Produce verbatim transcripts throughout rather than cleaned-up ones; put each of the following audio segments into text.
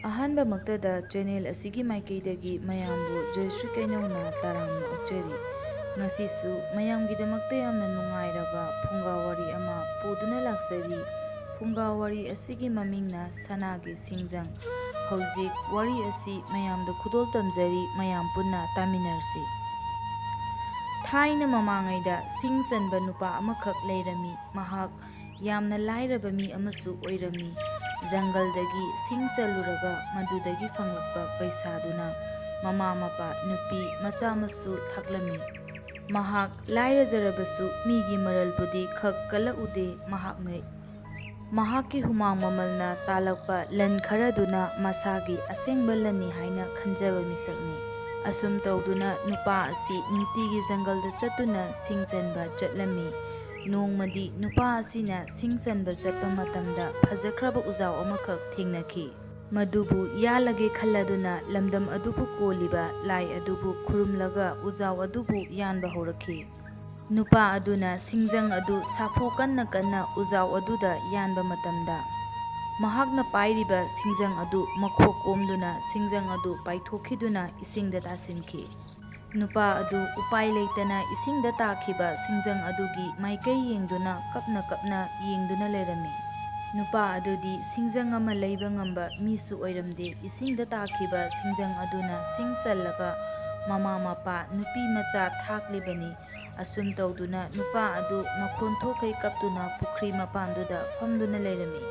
ꯑꯍꯥꯟꯕꯃꯛꯇꯗ channel ꯑꯁꯤꯒꯤ ꯃꯥꯏꯀꯩꯗꯒꯤ ꯃꯌꯥꯝꯕꯨ ꯖꯣꯏꯁ꯭ꯔꯤ ꯀꯩꯅꯧꯅ ꯇꯔꯥꯝꯅ ꯑꯣꯛꯆꯔꯤ꯫ ꯉꯁꯤꯁꯨ ꯃꯌꯥꯝꯒꯤꯗꯃꯛꯇ ꯌꯥꯝꯅ ꯅꯨꯡꯉꯥꯏꯔꯕ ꯐꯨꯡꯒꯥ ꯋꯥꯔꯤ ꯑꯃ ꯄꯨꯗꯨꯅ ꯂꯥꯛꯆꯔꯤ꯫ ꯐꯨꯡꯒꯥ ꯋꯥꯔꯤ ꯑꯁꯤꯒꯤ ꯃꯃꯤꯡꯅ ꯁꯅꯥꯒꯤ ꯁꯤꯡꯖꯪ꯫ ꯍꯧꯖꯤꯛ ꯋꯥꯔꯤ ꯑꯁꯤ ꯃꯌꯥꯝꯗ ꯈꯨꯗꯣꯜ ꯇꯝꯖꯔꯤ, ꯃꯌꯥꯝ ꯄꯨꯟꯅ ꯇꯥꯃꯤꯟꯅꯔꯁꯤ꯫ ꯊꯥꯏꯅ ꯃꯃꯥꯡꯉꯩꯗ ꯁꯤꯡ ꯆꯟꯕ ꯅꯨꯄꯥ ꯑꯃꯈꯛ ꯂꯩꯔꯝꯃꯤ꯫ ꯃꯍꯥꯛ ꯌꯥꯝꯅ ꯂꯥꯏꯔꯕ ꯃꯤ ꯑꯃꯁꯨ ꯑꯣꯏꯔꯝꯃꯤ꯫ ꯖꯪꯒꯜꯗꯒꯤ ꯁꯤꯡ ꯆꯜꯂꯨꯔꯒ ꯃꯗꯨꯗꯒꯤ ꯐꯪꯂꯛꯄ ꯄꯩꯁꯥꯗꯨꯅ ꯃꯃꯥ ꯃꯄꯥ ꯅꯨꯄꯤ ꯃꯆꯥ ꯑꯃꯁꯨ ꯊꯥꯛꯂꯝꯃꯤ꯫ ꯃꯍꯥꯛ ꯂꯥꯏꯔꯖꯔꯕꯁꯨ ꯃꯤꯒꯤ ꯃꯔꯜꯕꯨꯗꯤ ꯈꯛ ꯀꯜꯂꯛꯎꯗꯦ꯫ ꯃꯍꯥꯛꯅ ꯃꯍꯥꯛꯀꯤ ꯍꯨꯃꯥꯡ ꯃꯃꯜꯅ ꯇꯥꯜꯂꯛꯄ ꯂꯟ ꯈꯔꯗꯨꯅ ꯃꯁꯥꯒꯤ ꯑꯁꯦꯡꯕ ꯂꯟꯅꯤ ꯍꯥꯏꯅ ꯈꯟꯖꯕ ꯃꯤꯁꯛꯅꯤ꯫ ꯑꯁꯨꯝ ꯇꯧꯗꯨꯅ ꯅꯨꯄꯥ ꯑꯁꯤ ꯅꯨꯡꯇꯤꯒꯤ ꯖꯪꯒꯜꯗ ꯆꯠꯇꯨꯅ ꯁꯤꯡ ꯆꯟꯕ ꯆꯠꯂꯝꯃꯤ꯫ ꯅꯣꯡꯃꯗꯤ ꯅꯨꯄꯥ ꯑꯁꯤꯅ ꯁꯤꯡ ꯆꯟꯕ ꯆꯠꯄ ꯃꯇꯝꯗ ꯐꯖꯈ꯭ꯔꯕ ꯎꯖꯥꯎ ꯑꯃꯈꯛ ꯊꯦꯡꯅꯈꯤ꯫ ꯃꯗꯨꯕꯨ ꯌꯥꯜꯂꯒꯦ ꯈꯜꯂꯗꯨꯅ ꯂꯝꯗꯝ ꯑꯗꯨꯕꯨ ꯀꯣꯜꯂꯤꯕ ꯂꯥꯏ ꯑꯗꯨꯕꯨ ꯈꯨꯔꯨꯝꯂꯒ ꯎꯖꯥꯎ ꯑꯗꯨꯕꯨ ꯌꯥꯟꯕ ꯍꯧꯔꯛꯈꯤ꯫ ꯅꯨꯄꯥ ꯑꯗꯨꯅ ꯁꯤꯡꯖꯪ ꯑꯗꯨ ꯁꯥꯐꯨ ꯀꯟꯅ ꯀꯟꯅ ꯎꯖꯥꯎ ꯑꯗꯨꯗ ꯌꯥꯟꯕ ꯃꯇꯝꯗ, ꯃꯍꯥꯛꯅ ꯄꯥꯏꯔꯤꯕ ꯁꯤꯡꯖꯪ ꯑꯗꯨ ꯃꯈꯣꯛ ꯀꯣꯝꯗꯨꯅ ꯁꯤꯡꯖꯪ ꯑꯗꯨ ꯄꯥꯏꯊꯣꯛꯈꯤꯗꯨꯅ ꯏꯁꯤꯡꯗ ꯇꯥꯁꯤꯟꯈꯤ꯫ ꯅꯨꯄꯥ ꯑꯗꯨ ꯎꯄꯥꯏ ꯂꯩꯇꯅ ꯏꯁꯤꯡꯗ ꯇꯥꯈꯤꯕ ꯁꯤꯡꯖꯪ ꯑꯗꯨꯒꯤ ꯃꯥꯏꯀꯩ ꯌꯦꯡꯗꯨꯅ ꯀꯞꯅ ꯀꯞꯅ ꯌꯦꯡꯗꯨꯅ ꯂꯩꯔꯝꯃꯤ꯫ ꯅꯨꯄꯥ ꯑꯗꯨꯗꯤ ꯁꯤꯡꯖꯪ ꯑꯃ ꯂꯩꯕ ꯉꯝꯕ ꯃꯤꯁꯨ ꯑꯣꯏꯔꯝꯗꯦ꯫ ꯏꯁꯤꯡꯗ ꯇꯥꯈꯤꯕ ꯁꯤꯡꯖꯪ ꯑꯗꯨꯅ ꯁꯤꯡ ꯆꯜꯂꯒ ꯃꯃꯥ ꯃꯄꯥ ꯅꯨꯄꯤ ꯃꯆꯥ ꯊꯥꯛꯂꯤꯕꯅꯤ꯫ ꯑꯁꯨꯝ ꯇꯧꯗꯨꯅ ꯅꯨꯄꯥ ꯑꯗꯨ ꯃꯈꯣꯟ ꯊꯣꯛꯈꯩ ꯀꯞꯇꯨꯅ ꯄꯨꯈ꯭ꯔꯤ ꯃꯄꯥꯟꯗꯨꯗ ꯐꯝꯗꯨꯅ ꯂꯩꯔꯝꯃꯤ꯫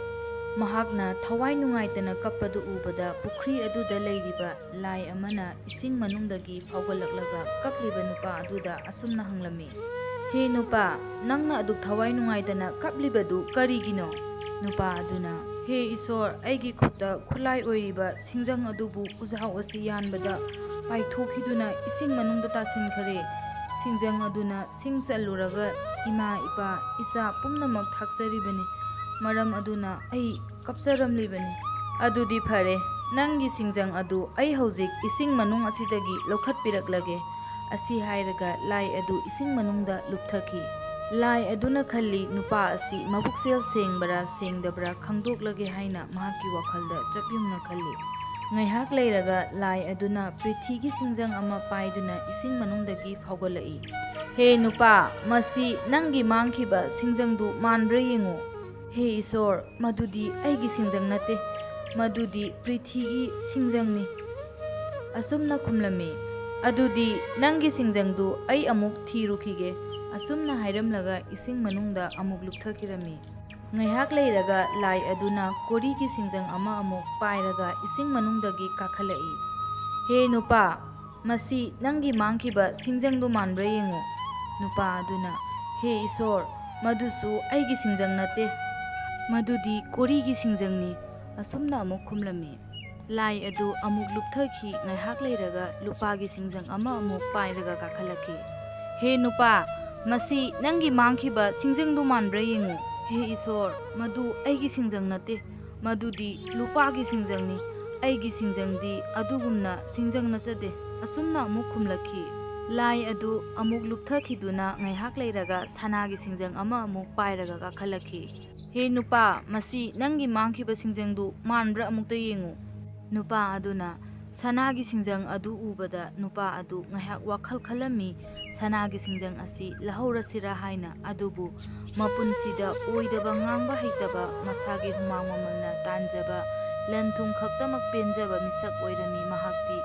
ꯃꯍꯥꯛꯅ ꯊꯋꯥꯏ ꯅꯨꯡꯉꯥꯏꯇꯅ ꯀꯞꯄꯗꯨ ꯎꯕꯗ ꯄꯨꯈ꯭ꯔꯤ ꯑꯗꯨꯗ ꯂꯩꯔꯤꯕ ꯂꯥꯏ ꯑꯃꯅ ꯏꯁꯤꯡ ꯃꯅꯨꯡꯗꯒꯤ ꯐꯥꯎꯒꯠꯂꯛꯂꯒ ꯀꯞꯂꯤꯕ ꯅꯨꯄꯥ ꯑꯗꯨꯗ ꯑꯁꯨꯝꯅ ꯍꯪꯂꯝꯃꯤ, "ꯍꯦ ꯅꯨꯄꯥ, ꯅꯪꯅ ꯑꯗꯨꯛ ꯊꯋꯥꯏ ꯅꯨꯡꯉꯥꯏꯇꯅ ꯀꯞꯂꯤꯕꯗꯨ ꯀꯔꯤꯒꯤꯅꯣ?" ꯅꯨꯄꯥ ꯑꯗꯨꯅ, "ꯍꯦ ꯏꯁꯣꯔ, ꯑꯩꯒꯤ ꯈꯨꯠꯇ ꯈꯨꯠꯂꯥꯏ ꯑꯣꯏꯔꯤꯕ ꯁꯤꯡꯖꯪ ꯑꯗꯨꯕꯨ ꯎꯖꯥꯎ ꯑꯁꯤ ꯌꯥꯟꯕꯗ ꯄꯥꯏꯊꯣꯛꯈꯤꯗꯨꯅ ꯏꯁꯤꯡ ꯃꯅꯨꯡꯗ ꯇꯥꯁꯤꯟꯈꯔꯦ꯫ ꯁꯤꯡꯖꯪ ꯑꯗꯨꯅ ꯁꯤꯡ ꯆꯜꯂꯨꯔꯒ ꯏꯃꯥ, ꯏꯄꯥ, ꯏꯆꯥ ꯄꯨꯝꯅꯃꯛ ꯊꯥꯛꯆꯔꯤꯕꯅꯤ꯫ ꯃꯔꯝ ꯑꯗꯨꯅ ꯑꯩ ꯀꯞꯆꯔꯝꯂꯤꯕꯅꯤ꯫" "ꯑꯗꯨꯗꯤ ꯐꯔꯦ, ꯅꯪꯒꯤ ꯁꯤꯡꯖꯪ ꯑꯗꯨ ꯑꯩ ꯍꯧꯖꯤꯛ ꯏꯁꯤꯡ ꯃꯅꯨꯡ ꯑꯁꯤꯗꯒꯤ ꯂꯧꯈꯠꯄꯤꯔꯛꯂꯒꯦ꯫" ꯑꯁꯤ ꯍꯥꯏꯔꯒ ꯂꯥꯏ ꯑꯗꯨ ꯏꯁꯤꯡ ꯃꯅꯨꯡꯗ ꯂꯨꯞꯊꯈꯤ꯫ ꯂꯥꯏ ꯑꯗꯨꯅ ꯈꯜꯂꯤ, ꯅꯨꯄꯥ ꯑꯁꯤ ꯃꯕꯨꯛꯆꯦꯜ ꯁꯦꯡꯕꯔꯥ ꯁꯦꯡꯗꯕ꯭ꯔꯥ ꯈꯪꯗꯣꯛꯂꯒꯦ ꯍꯥꯏꯅ ꯃꯍꯥꯛꯀꯤ ꯋꯥꯈꯜꯗ ꯆꯞ ꯌꯨꯡꯅ ꯈꯜꯂꯤ꯫ ꯉꯥꯏꯍꯥꯛ ꯂꯩꯔꯒ ꯂꯥꯏ ꯑꯗꯨꯅ ꯄ꯭ꯔꯤꯊꯤꯒꯤ ꯁꯤꯡꯖꯪ ꯑꯃ ꯄꯥꯏꯗꯨꯅ ꯏꯁꯤꯡ ꯃꯅꯨꯡꯗꯒꯤ ꯐꯥꯎꯒꯠꯂꯛꯏ꯫ "ꯍꯦ ꯅꯨꯄꯥ, ꯃꯁꯤ ꯅꯪꯒꯤ ꯃꯥꯡꯈꯤꯕ ꯁꯤꯡꯖꯪꯗꯨ ꯃꯥꯟꯕ꯭ꯔꯥ ꯌꯦꯡꯉꯨ꯫" "ꯍꯦ ꯏꯁꯣꯔ, ꯃꯗꯨꯗꯤ ꯑꯩꯒꯤ ꯁꯤꯡꯖꯪ ꯅꯠꯇꯦ, ꯃꯗꯨꯗꯤ ꯄ꯭ꯔꯤꯊꯤꯒꯤ ꯁꯤꯡꯖꯪꯅꯤ" ꯑꯁꯨꯝꯅ ꯈꯨꯝꯂꯝꯃꯤ꯫ "ꯑꯗꯨꯗꯤ ꯅꯪꯒꯤ ꯁꯤꯡꯖꯪꯗꯨ ꯑꯩ ꯑꯃꯨꯛ ꯊꯤꯔꯨꯈꯤꯒꯦ" ꯑꯁꯨꯝꯅ ꯍꯥꯏꯔꯝꯂꯒ ꯏꯁꯤꯡ ꯃꯅꯨꯡꯗ ꯑꯃꯨꯛ ꯂꯨꯞꯊꯈꯤꯔꯝꯃꯤ꯫ ꯉꯥꯏꯍꯥꯛ ꯂꯩꯔꯒ ꯂꯥꯏ ꯑꯗꯨꯅ ꯀꯣꯔꯤꯒꯤ ꯁꯤꯡꯖꯪ ꯑꯃ ꯑꯃꯨꯛ ꯄꯥꯏꯔꯒ ꯏꯁꯤꯡ ꯃꯅꯨꯡꯗꯒꯤ ꯀꯥꯈꯠꯂꯛꯏ꯫ "ꯍꯦ ꯅꯨꯄꯥ, ꯃꯁꯤ ꯅꯪꯒꯤ ꯃꯥꯡꯈꯤꯕ ꯁꯤꯡꯖꯪꯗꯨ ꯃꯥꯟꯕ꯭ꯔꯥ ꯌꯦꯡꯉꯨ꯫" ꯅꯨꯄꯥ ꯑꯗꯨꯅ, "ꯍꯦ ꯏꯁꯣꯔ, ꯃꯗꯨꯁꯨ ꯑꯩꯒꯤ ꯁꯤꯡꯖꯪ ꯅꯠꯇꯦ, ꯃꯗꯨꯗꯤ ꯀꯣꯔꯤꯒꯤ ꯁꯤꯡꯖꯪꯅꯤ" ꯑꯁꯨꯝꯅ ꯑꯃꯨꯛ ꯈꯨꯝꯂꯝꯃꯤ꯫ ꯂꯥꯏ ꯑꯗꯨ ꯑꯃꯨꯛ ꯂꯨꯞꯊꯈꯤ꯫ ꯉꯥꯏꯍꯥꯛ ꯂꯩꯔꯒ ꯂꯨꯄꯥꯒꯤ ꯁꯤꯡꯖꯪ ꯑꯃ ꯑꯃꯨꯛ ꯄꯥꯏꯔꯒ ꯀꯥꯈꯠꯂꯛꯈꯤ꯫ "ꯍꯦ ꯅꯨꯄꯥ, ꯃꯁꯤ ꯅꯪꯒꯤ ꯃꯥꯡꯈꯤꯕ ꯁꯤꯡꯖꯪꯗꯨ ꯃꯥꯟꯕ꯭ꯔꯥ ꯌꯦꯡꯉꯨ꯫" "ꯍꯦ ꯏꯁꯣꯔ, ꯃꯗꯨ ꯑꯩꯒꯤ ꯁꯤꯡꯖꯪ ꯅꯠꯇꯦ, ꯃꯗꯨꯗꯤ ꯂꯨꯄꯥꯒꯤ ꯁꯤꯡꯖꯪꯅꯤ꯫ ꯑꯩꯒꯤ ꯁꯤꯡꯖꯪꯗꯤ ꯑꯗꯨꯒꯨꯝꯅ ꯁꯤꯡꯖꯪ ꯅꯠꯆꯗꯦ" ꯑꯁꯨꯝꯅ ꯑꯃꯨꯛ ꯈꯨꯝꯂꯛꯈꯤ꯫ ꯂꯥꯏ ꯑꯗꯨ ꯑꯃꯨꯛ ꯂꯨꯞꯊꯈꯤꯗꯨꯅ ꯉꯥꯏꯍꯥꯛ ꯂꯩꯔꯒ ꯁꯅꯥꯒꯤ ꯁꯤꯡꯖꯪ ꯑꯃ ꯑꯃꯨꯛ ꯄꯥꯏꯔꯒ ꯀꯥꯈꯠꯂꯛꯈꯤ꯫ "ꯍꯦ ꯅꯨꯄꯥ, ꯃꯁꯤ ꯅꯪꯒꯤ ꯃꯥꯡꯈꯤꯕ ꯁꯤꯡꯖꯪꯗꯨ ꯃꯥꯟꯕ꯭ꯔꯥ ꯑꯃꯨꯛꯇ ꯌꯦꯡꯉꯨ꯫" ꯅꯨꯄꯥ ꯑꯗꯨꯅ ꯁꯅꯥꯒꯤ ꯁꯤꯡꯖꯪ ꯑꯗꯨ ꯎꯕꯗ ꯅꯨꯄꯥ ꯑꯗꯨ ꯉꯥꯏꯍꯥꯛ ꯋꯥꯈꯜ ꯈꯜꯂꯝꯃꯤ, ꯁꯅꯥꯒꯤ ꯁꯤꯡꯖꯪ ꯑꯁꯤ ꯂꯧꯍꯧꯔꯁꯤꯔꯥ ꯍꯥꯏꯅ꯫ ꯑꯗꯨꯕꯨ ꯃꯄꯨꯟꯁꯤꯗ ꯑꯣꯏꯗꯕ ꯉꯥꯡꯕ ꯍꯩꯇꯕ, ꯃꯁꯥꯒꯤ ꯍꯨꯃꯥꯡ ꯃꯃꯜꯅ ꯇꯥꯟꯖꯕ, ꯂꯟ ꯊꯨꯝ ꯈꯛꯇꯃꯛ ꯄꯦꯟꯖꯕ ꯃꯤꯁꯛ ꯑꯣꯏꯔꯝꯃꯤ ꯃꯍꯥꯛꯇꯤ꯫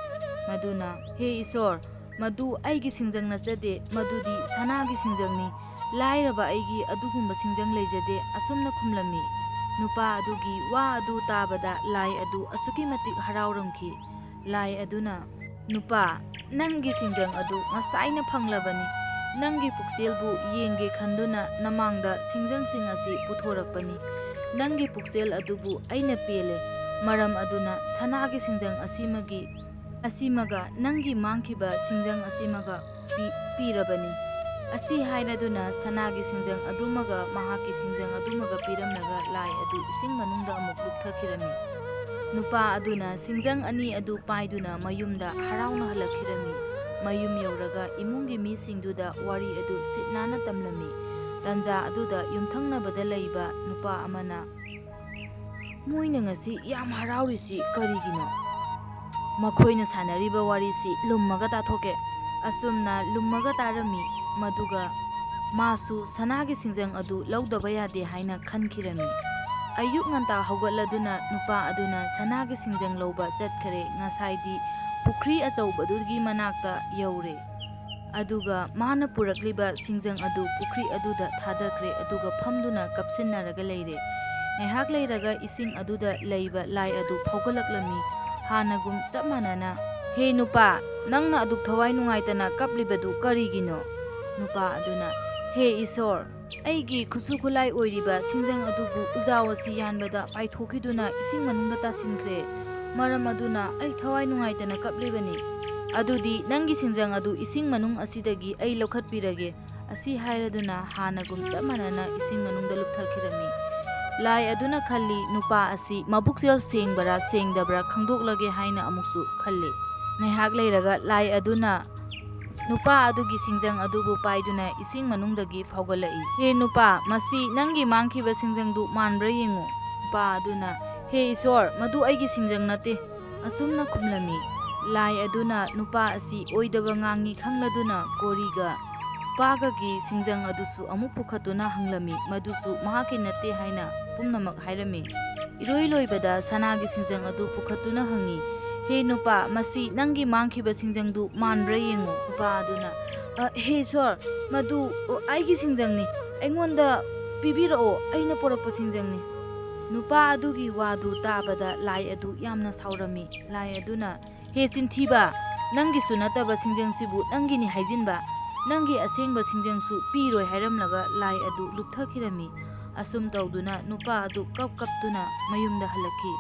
ꯃꯗꯨꯅ, "ꯍꯦ ꯏꯁꯣꯔ, ꯃꯗꯨ ꯑꯩꯒꯤ ꯁꯤꯡꯖꯪ ꯅꯠꯆꯗꯦ, ꯃꯗꯨꯗꯤ ꯁꯅꯥꯒꯤ ꯁꯤꯡꯖꯪꯅꯤ꯫ ꯂꯥꯏꯔꯕ ꯑꯩꯒꯤ ꯑꯗꯨꯒꯨꯝꯕ ꯁꯤꯡꯖꯪ ꯂꯩꯖꯗꯦ" ꯑꯁꯨꯝꯅ ꯈꯨꯝꯂꯝꯃꯤ꯫ ꯅꯨꯄꯥ ꯑꯗꯨꯒꯤ ꯋꯥ ꯑꯗꯨ ꯇꯥꯕꯗ ꯂꯥꯏ ꯑꯗꯨ ꯑꯁꯨꯛꯀꯤ ꯃꯇꯤꯛ ꯍꯔꯥꯎꯔꯝꯈꯤ꯫ ꯂꯥꯏ ꯑꯗꯨꯅ, "ꯅꯨꯄꯥ, ꯅꯪꯒꯤ ꯁꯤꯡꯖꯪ ꯑꯗꯨ ꯉꯁꯥꯏꯅ ꯐꯪꯂꯕꯅꯤ꯫ ꯅꯪꯒꯤ ꯄꯨꯛꯆꯦꯜꯕꯨ ꯌꯦꯡꯒꯦ ꯈꯟꯗꯨꯅ ꯅꯃꯥꯡꯗ ꯁꯤꯡꯖꯪꯁꯤꯡ ꯑꯁꯤ ꯄꯨꯊꯣꯔꯛꯄꯅꯤ꯫ ꯅꯪꯒꯤ ꯄꯨꯛꯆꯦꯜ ꯑꯗꯨꯕꯨ ꯑꯩꯅ ꯄꯦꯜꯂꯦ꯫ ꯃꯔꯝ ꯑꯗꯨꯅ ꯁꯅꯥꯒꯤ ꯁꯤꯡꯖꯪ ꯑꯁꯤꯃꯒꯤ, ꯑꯁꯤꯃꯒ ꯅꯪꯒꯤ ꯃꯥꯡꯈꯤꯕ ꯁꯤꯡꯖꯪ ꯑꯁꯤꯃꯒ ꯄꯤ-, ꯄꯤꯔꯕꯅꯤ"꯫ ꯑꯁꯤ ꯍꯥꯏꯔꯗꯨꯅ ꯁꯅꯥꯒꯤ ꯁꯤꯡꯖꯪ ꯑꯗꯨꯃꯒ ꯃꯍꯥꯛꯀꯤ ꯁꯤꯡꯖꯪ ꯑꯗꯨꯃꯒ ꯄꯤꯔꯝꯂꯒ ꯂꯥꯏ ꯑꯗꯨ ꯏꯁꯤꯡ ꯃꯅꯨꯡꯗ ꯑꯃꯨꯛ ꯂꯨꯞꯊꯈꯤꯔꯝꯃꯤ꯫ ꯅꯨꯄꯥ ꯑꯗꯨꯅ ꯁꯤꯡꯖꯪ ꯑꯅꯤ ꯑꯗꯨ ꯄꯥꯏꯗꯨꯅ ꯃꯌꯨꯝꯗ ꯍꯔꯥꯎꯅ ꯍꯜꯂꯛꯈꯤꯔꯝꯃꯤ꯫ ꯃꯌꯨꯝ ꯌꯧꯔꯒ ꯏꯃꯨꯡꯒꯤ ꯃꯤꯁꯤꯡꯗꯨꯗ ꯋꯥꯔꯤ ꯑꯗꯨ ꯁꯤꯠ ꯅꯥꯟꯅ ꯇꯝꯂꯝꯃꯤ꯫ ꯇꯥꯟꯖꯥ ꯑꯗꯨꯗ ꯌꯨꯝꯊꯪꯅꯕꯗ ꯂꯩꯕ ꯅꯨꯄꯥ ꯑꯃꯅ, "ꯃꯣꯏꯅ ꯉꯁꯤ ꯌꯥꯝ ꯍꯔꯥꯎꯔꯤꯁꯤ ꯀꯔꯤꯒꯤꯅꯣ?" ꯃꯈꯣꯏꯅ ꯁꯥꯟꯅꯔꯤꯕ ꯋꯥꯔꯤꯁꯤ ꯂꯨꯝꯃꯒ ꯇꯥꯊꯣꯛꯀꯦ꯫ ꯑꯁꯨꯝꯅ ꯂꯨꯝꯃꯒ ꯇꯥꯔꯝꯃꯤ꯫ ꯃꯗꯨꯒ ꯃꯥꯁꯨ ꯁꯅꯥꯒꯤ ꯁꯤꯡꯖꯪ ꯑꯗꯨ ꯂꯧꯗꯕ ꯌꯥꯗꯦ ꯍꯥꯏꯅ ꯈꯟꯈꯤꯔꯝꯃꯤ꯫ ꯑꯌꯨꯛ ꯉꯟꯇꯥ ꯍꯧꯒꯠꯂꯗꯨꯅ ꯅꯨꯄꯥ ꯑꯗꯨꯅ ꯁꯅꯥꯒꯤ ꯁꯤꯡꯖꯪ ꯂꯧꯕ ꯆꯠꯈ꯭ꯔꯦ꯫ ꯉꯁꯥꯏꯗꯤ ꯄꯨꯈ꯭ꯔꯤ ꯑꯆꯧꯕꯗꯨꯒꯤ ꯃꯅꯥꯛꯇ ꯌꯧꯔꯦ꯫ ꯑꯗꯨꯒ ꯃꯥꯅ ꯄꯨꯔꯛꯂꯤꯕ ꯁꯤꯡꯖꯪ ꯑꯗꯨ ꯄꯨꯈ꯭ꯔꯤ ꯑꯗꯨꯗ ꯊꯥꯗꯈ꯭ꯔꯦ꯫ ꯑꯗꯨꯒ ꯐꯝꯗꯨꯅ ꯀꯞꯁꯤꯟꯅꯔꯒ ꯂꯩꯔꯦ꯫ ꯉꯥꯏꯍꯥꯛ ꯂꯩꯔꯒ ꯏꯁꯤꯡ ꯑꯗꯨꯗ ꯂꯩꯕ ꯂꯥꯏ ꯑꯗꯨ ꯐꯥꯎꯒꯠꯂꯛꯂꯝꯃꯤ꯫ ꯍꯥꯟꯅꯒꯨꯝ ꯆꯞ ꯃꯥꯟꯅꯅ, "ꯍꯦ ꯅꯨꯄꯥ, ꯅꯪꯅ ꯑꯗꯨꯛ ꯊꯋꯥꯏ ꯅꯨꯡꯉꯥꯏꯇꯅ ꯀꯞꯂꯤꯕꯗꯨ ꯀꯔꯤꯒꯤꯅꯣ?" ꯅꯨꯄꯥ ꯑꯗꯨꯅ, "ꯍꯦ ꯏꯁꯣꯔ, ꯑꯩꯒꯤ ꯈꯨꯠꯁꯨ ꯈꯨꯠꯂꯥꯏ ꯑꯣꯏꯔꯤꯕ ꯁꯤꯡꯖꯪ ꯑꯗꯨꯕꯨ ꯎꯖꯥꯎ ꯑꯁꯤ ꯌꯥꯟꯕꯗ ꯄꯥꯏꯊꯣꯛꯈꯤꯗꯨꯅ ꯏꯁꯤꯡ ꯃꯅꯨꯡꯗ ꯇꯥꯁꯤꯟꯈ꯭ꯔꯦ꯫ ꯃꯔꯝ ꯑꯗꯨꯅ ꯑꯩ ꯊꯋꯥꯏ ꯅꯨꯡꯉꯥꯏꯇꯅ ꯀꯞꯂꯤꯕꯅꯤ꯫ ꯑꯗꯨꯗꯤ ꯅꯪꯒꯤ ꯁꯤꯡꯖꯪ ꯑꯗꯨ ꯏꯁꯤꯡ ꯃꯅꯨꯡ ꯑꯁꯤꯗꯒꯤ ꯑꯩ ꯂꯧꯈꯠꯄꯤꯔꯒꯦ꯫" ꯑꯁꯤ ꯍꯥꯏꯔꯗꯨꯅ ꯍꯥꯟꯅꯒꯨꯝ ꯆꯞ ꯃꯥꯟꯅꯅ ꯏꯁꯤꯡ ꯃꯅꯨꯡꯗ ꯂꯨꯞꯊꯈꯤꯔꯝꯃꯤ꯫ ꯂꯥꯏ ꯑꯗꯨꯅ ꯈꯜꯂꯤ, ꯅꯨꯄꯥ ꯑꯁꯤ ꯃꯕꯨꯛꯆꯦꯜ ꯁꯦꯡꯕꯔꯥ ꯁꯦꯡꯗꯕ꯭ꯔꯥ ꯈꯪꯗꯣꯛꯂꯒꯦ ꯍꯥꯏꯅ ꯑꯃꯨꯛꯁꯨ ꯈꯜꯂꯤ꯫ ꯉꯥꯏꯍꯥꯛ ꯂꯩꯔꯒ ꯂꯥꯏ ꯑꯗꯨꯅ ꯅꯨꯄꯥ ꯑꯗꯨꯒꯤ ꯁꯤꯡꯖꯪ ꯑꯗꯨꯕꯨ ꯄꯥꯏꯗꯨꯅ ꯏꯁꯤꯡ ꯃꯅꯨꯡꯗꯒꯤ ꯐꯥꯎꯒꯠꯂꯛꯏ꯫ "ꯍꯦ ꯅꯨꯄꯥ, ꯃꯁꯤ ꯅꯪꯒꯤ ꯃꯥꯡꯈꯤꯕ ꯁꯤꯡꯖꯪꯗꯨ ꯃꯥꯟꯕ꯭ꯔꯥ ꯌꯦꯡꯉꯨ꯫" ꯅꯨꯄꯥ ꯑꯗꯨꯅ, "ꯍꯦ ꯏꯁꯣꯔ, ꯃꯗꯨ ꯑꯩꯒꯤ ꯁꯤꯡꯖꯪ ꯅꯠꯇꯦ," ꯑꯁꯨꯝꯅ ꯈꯨꯝꯂꯝꯃꯤ꯫ ꯂꯥꯏ ꯑꯗꯨꯅ ꯅꯨꯄꯥ ꯑꯁꯤ ꯑꯣꯏꯗꯕ ꯉꯥꯡꯉꯤ ꯈꯪꯂꯗꯨꯅ ꯀꯣꯔꯤꯒ ꯄꯥꯒꯒꯤ ꯁꯤꯡꯖꯪ ꯑꯗꯨꯁꯨ ꯑꯃꯨꯛ ꯄꯨꯈꯠꯇꯨꯅ ꯍꯪꯂꯝꯃꯤ꯫ ꯃꯗꯨꯁꯨ ꯃꯍꯥꯛꯀꯤ ꯅꯠꯇꯦ ꯍꯥꯏꯅ ꯄꯨꯝꯅꯃꯛ ꯍꯥꯏꯔꯝꯃꯤ꯫ ꯏꯔꯣꯏ ꯂꯣꯏꯕꯗ ꯁꯅꯥꯒꯤ ꯁꯤꯡꯖꯪ ꯑꯗꯨ ꯄꯨꯈꯠꯇꯨꯅ ꯍꯪꯉꯤ, "ꯍꯦ ꯅꯨꯄꯥ, ꯃꯁꯤ ꯅꯪꯒꯤ ꯃꯥꯡꯈꯤꯕ ꯁꯤꯡꯖꯪꯗꯨ ꯃꯥꯟꯕ꯭ꯔꯥ ꯌꯦꯡꯉꯨ꯫" ꯅꯨꯄꯥ ꯑꯗꯨꯅ, "ꯑ, ꯍꯦ ꯏꯁꯣꯔ, ꯃꯗꯨ, ꯑ, ꯑꯩꯒꯤ ꯁꯤꯡꯖꯪꯅꯤ꯫ ꯑꯩꯉꯣꯟꯗ ꯄꯤꯕꯤꯔꯛꯑꯣ, ꯑꯩꯅ ꯄꯨꯔꯛꯄ ꯁꯤꯡꯖꯪꯅꯤ꯫" ꯅꯨꯄꯥ ꯑꯗꯨꯒꯤ ꯋꯥꯗꯨ ꯇꯥꯕꯗ ꯂꯥꯏ ꯑꯗꯨ ꯌꯥꯝꯅ ꯁꯥꯎꯔꯝꯃꯤ꯫ ꯂꯥꯏ ꯑꯗꯨꯅ, "ꯍꯦ ꯆꯤꯟꯊꯤꯕ, ꯅꯪꯒꯤꯁꯨ ꯅꯠꯇꯕ ꯁꯤꯡꯖꯪꯁꯤꯕꯨ ꯅꯪꯒꯤꯅꯤ ꯍꯥꯏꯖꯤꯟꯕ? ꯅꯪꯒꯤ ꯑꯁꯦꯡꯕ ꯁꯤꯡꯖꯪꯁꯨ ꯄꯤꯔꯣꯏ," ꯍꯥꯏꯔꯝꯂꯒ ꯂꯥꯏ ꯑꯗꯨ ꯂꯨꯞꯊꯈꯤꯔꯝꯃꯤ꯫ ꯑꯁꯨꯝ ꯇꯧꯗꯨꯅ ꯅꯨꯄꯥ ꯑꯗꯨ ꯀꯞ ꯀꯞꯇꯨꯅ ꯃꯌꯨꯝꯗ ꯍꯜꯂꯛꯈꯤ꯫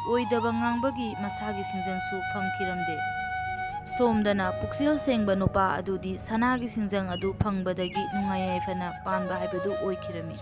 ꯑꯣꯏꯗꯕ ꯉꯥꯡꯕꯒꯤ ꯃꯁꯥꯒꯤ ꯁꯤꯡꯖꯪꯁꯨ ꯐꯪꯈꯤꯔꯝꯗꯦ꯫ ꯁꯣꯝꯗꯅ ꯄꯨꯛꯆꯦꯜ ꯁꯦꯡꯕ ꯅꯨꯄꯥ ꯑꯗꯨꯗꯤ ꯁꯅꯥꯒꯤ ꯁꯤꯡꯖꯪ ꯑꯗꯨ ꯐꯪꯕꯗꯒꯤ ꯅꯨꯡꯉꯥꯏ ꯌꯥꯏꯐꯅ ꯄꯥꯟꯕ ꯍꯥꯏꯕꯗꯨ ꯑꯣꯏꯈꯤꯔꯝꯃꯤ꯫